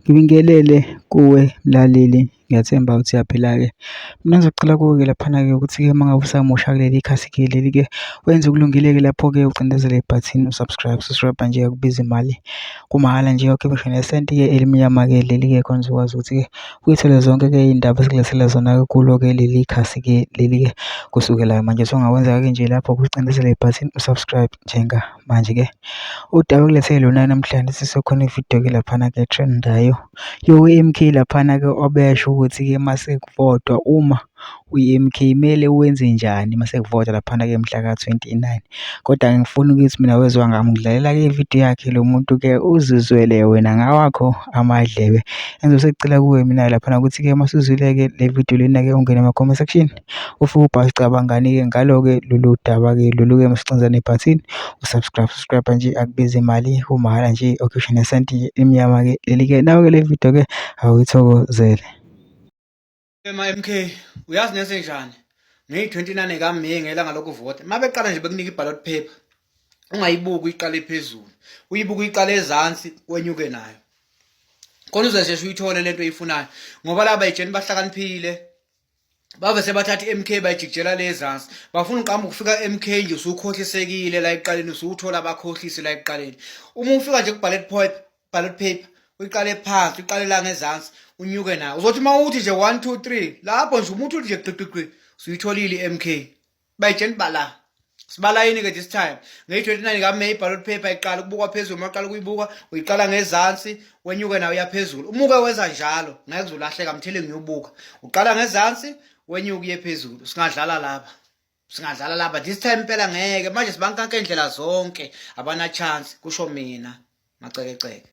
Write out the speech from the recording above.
Ngibingelele kuwe mlaleli, ngiyathemba ukuthi uyaphila-ke. Mina ngizocela kuwe-ke laphana-ke ukuthi-ke uma ngabe usamusha kuleli khasi-ke leli-ke wenze okulungile-ke lapho-ke ucindezele ibhathini u-subscribe, subscribe nje akubizi imali, kumahhala nje awukhiphi ngisho nesenti-ke elimnyama-ke leli-ke khona uzokwazi ukuthi-ke uyithole zonke-ke iy'ndaba esikulethela zona-ke kulo-ke leli khasi-ke leli-ke kusukela manje. So ongakwenza-ke nje lapho ukucindezela ibhathini u-subscribe njengamanje-ke. Udaba engilethele lona namhlanje sisekhona ividiyo-ke laphana-ke e-trend-ayo yowe-M_K laphana-ke obesho ukuthi-ke mase kuvotwa uma uyi-M_K kumele wenze njani mase kuvotwa laphana-ke mhla ka-29. Kodwa angifuni ukuthi mina wezwa ngami ngidlalela-ke ividiyo yakhe lo muntu-ke uzizwele wena ngawakho amadlebe. Engizobe sengicela kuwe mina laphana ukuthi-ke uma usuzwile-ke le vidiyo lena-ke ungene ema-comment section ufike ubhale ucabangani-ke ngalo-ke lolu daba-ke lolu-ke masicinza nebhathini u-subscribe, subscribe nje akubizi imali kumahhala nje okhishwa nesenti nje emnyama-ke leli-ke nawe-ke le video-ke awuyithokozele. Ema MK uyazi nenzenjani ngeyi-29 kaMeyi ngelanga lokuvota uma beqala nje bekunika i-ballot paper ungayibuki uyiqale phezulu uyibuke uyiqale ezansi wenyuke nayo khona uzesheshe uyithole lento oyifunayo ngoba laba ejeni bahlakaniphile bave sebathatha i-MK bayijikijela le ezansi bafuna uqamba ukufika MK nje usukhohlisekile la ekuqaleni usuthola abakhohlisi la ekuqaleni uma ufika nje ku-ballot point ballot paper uyiqale phansi uyiqale la ngezansi unyuke nayo uzothi uma uthi nje 1 2 3 lapho nje umuntu uthi nje gqigqigqi usuyitholile i-MK bayitshela bala sibala yini ke this time ngeyi-29 kaMay ballot paper iqala ukubukwa phezulu uma uqala ukuyibuka uyiqala ngezansi wenyuke nayo uyaphezulu uma uke wenza njalo ngeke uzulahleka I'm telling you ubuka uqala ngezansi wenyuke uye phezulu singadlala lapha singadlala lapha this time impela ngeke manje sibankanka indlela zonke abana chance kusho mina macekeceke.